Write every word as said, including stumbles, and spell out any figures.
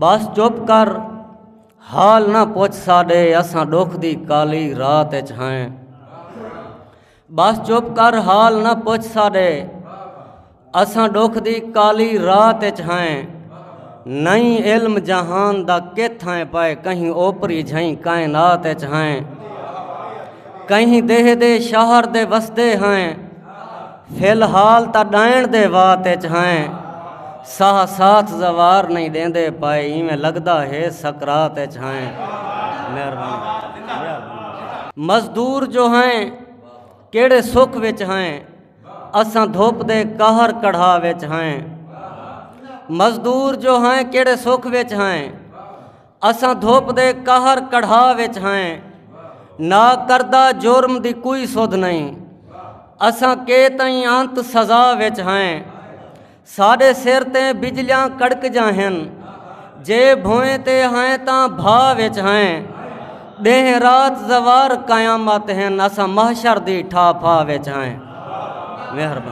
بس چپ کر، حال نہ پچھ ساݙے، اساں ݙکھ دی کالی رات اچ ہیں۔ بس چپ کر، حال نہ پچھ ساݙے، اساں ݙکھ دی کالی رات اچ ہیں۔ نئیں علم جہان دا کتھ ہیں پئے، کہیں اوپری جھئیں کائنات اچ ہیں۔ کہیں دیہہ دے شہر دے وسدے ہیں، فی الحال تاں ݙائݨ دے وات اچ ہیں۔ ساہ ساتھ زوار نئیں ݙیندے پئے، ایویں لڳدا ہے سکرات اچ ہیں۔ مہربانی۔ مزدور جو ہیں، کیڑھے سکھ وچ ہیں، اساں دھپ دے قہر کڑھا وچ ہیں۔ مزدور جو ہیں، کیڑھے سکھ وچ ہیں، اساں دھپ دے قہر کڑھا وچ ہیں۔ نہ کردہ جرم دی کوئی سدھ نئیں، اساں کے تئیں انت سزا وچ ہیں۔ ساݙے سر تے بجلیاں کڑکدیاں ہن، جے بھوئیں تے ہیں تاں بھا وچ ہیں۔ ݙینہہ رات زوار قیامت ہن، اساں محشر دی ٹھا پھا وچ ہیں۔ مہربانی۔